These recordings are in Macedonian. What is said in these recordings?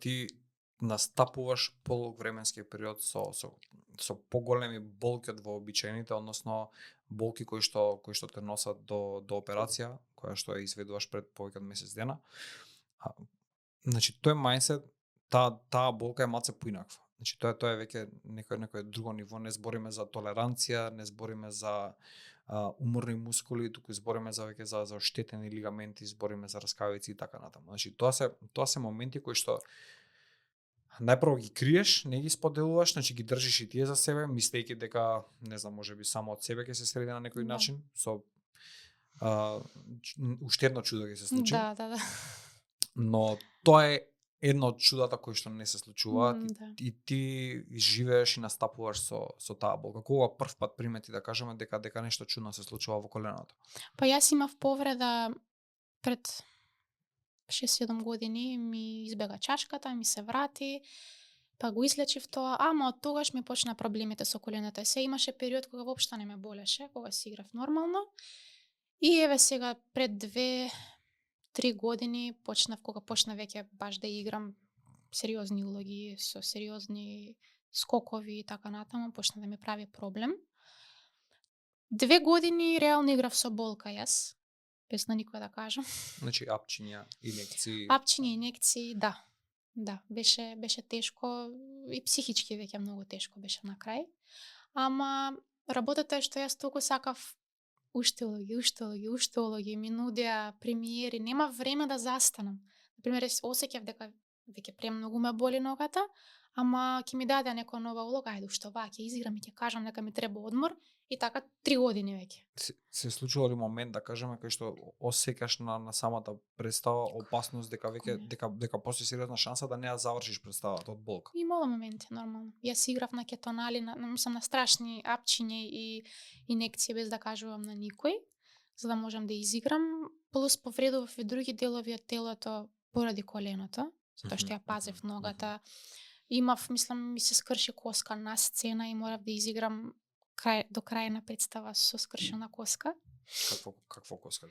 ти настапуваш подолг временски период со поголеми болки од вообичаените, односно болки кои што те носат до операција, која што ја изведуваш пред повеќе од месец дена. Значи тој мајндсет, таа болка е малце поинаква. Значи тоа е веќе некој друго ниво, не збориме за толеранција, не збориме за уморни мускули, туку збориме за веќе за оштетени лигаменти, збориме за раскавици и така натаму. Значи тоа се моменти кои што најпрво ги криеш, не ги споделуваш, значи ги држиш и тие за себе, мислејќи дека, не знам, можеби само од себе ќе се среди на некој начин, со уштедно чудо ќе се случи. Да. Но тоа е едно од чудата кои што не се случуваат и ти живееш и настапуваш со таа болка. Кога прв пат примети, да кажеме, дека нешто чудно се случува во коленото? Па јас имав повреда пред 6-7 години, ми избега чашката, ми се врати, па го излечив тоа, ама од тогаш ми почна проблемите со колената. Се имаше период кога воопшто не ме болеше, кога си играв нормално. И еве сега пред 2-3 години кога почна веќе баш да играм сериозни улоги, со сериозни скокови и така натаму, почна да ми прави проблем. 2 години реално играв со болка јас, без на никој да кажам. Значи апчиња, инекции. Апчиња, инекции, да. Да, беше тешко и психички веќе многу тешко беше на крај. Ама работата е што јас толку сакав уште улоги, ми нудеа премиери, нема време да застанам. Например, осеќав дека веќе премногу ме боли ногата, ама ќе ми даде нека нова улога, ајде уште оваа ќе изиграм и ќе кажам дека ми треба одмор и така 3 години веќе. Се случува ли момент, да кажеме, кај што осеќаш на самата представа опасност дека веќе дека постои сериозна шанса да не ја завршиш представата од болка? Имало моменти, нормално. Јас играв на кетонали, на страшни апчиња и инекции без да кажувам на никој, за да можам да изиграм, плюс повредував и други делови од телото поради коленото, затоа што ја пазев ногата. Имав, мислам, ми се скрши коска на сцена и морав да изиграм до крај на представа со скршена коска. Какво коска?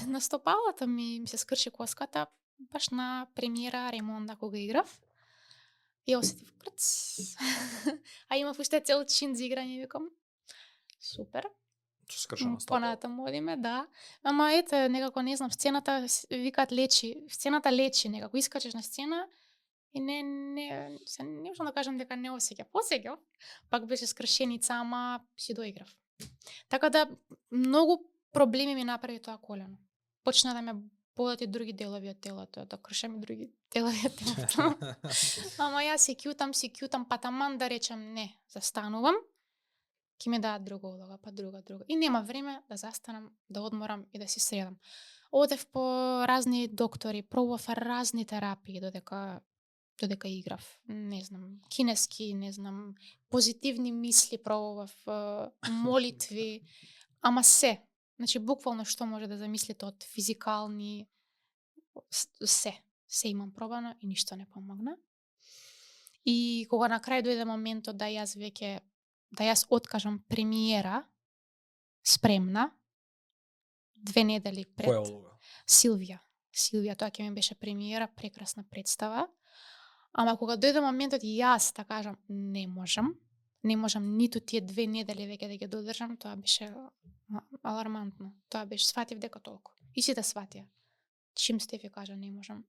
На стопалата ми се скрши коската баш на премиера Ремонда кога играв. И осетив крц. А имав уште цел чин за играње, викам. Супер. Со скршена стопала. Понатаму одиме, да. Ама ете, некако не знам, сцената викаат лечи. Сцената лечи некако, искачеш на сцена и не можам да кажам дека не осеќав. Пак беше скршеница, ама си доиграв. Така да многу проблеми ми направи тоа колено. Почна да ме болат и други делови од телото, да кршам и други делови од телото. Ама јас си кјутам, па таман да речем не, застанувам, ќе ми дадат друга улога, па друга. И нема време да застанам, да одморам и да си средам. Одев по разни доктори, пробував разни терапии додека играв. Не знам, кинески, не знам, позитивни мисли пробував, молитви, ама се. Значи, буквално што може да замислите од физикални, се имам пробано и ништо не помогна. И кога на крај дојде моментот да јас откажам премиера, спремна, 2 недели пред. Која улога? Силвија, тоа ќе ми беше премиера, прекрасна представа. Ама кога дојде моментот јас да кажам не можам ниту тие 2 недели веќе да ги додржам, тоа беше алармантно. Тоа беше, сватив дека толку. И сите сватија. Чим Стефи кажа не можам.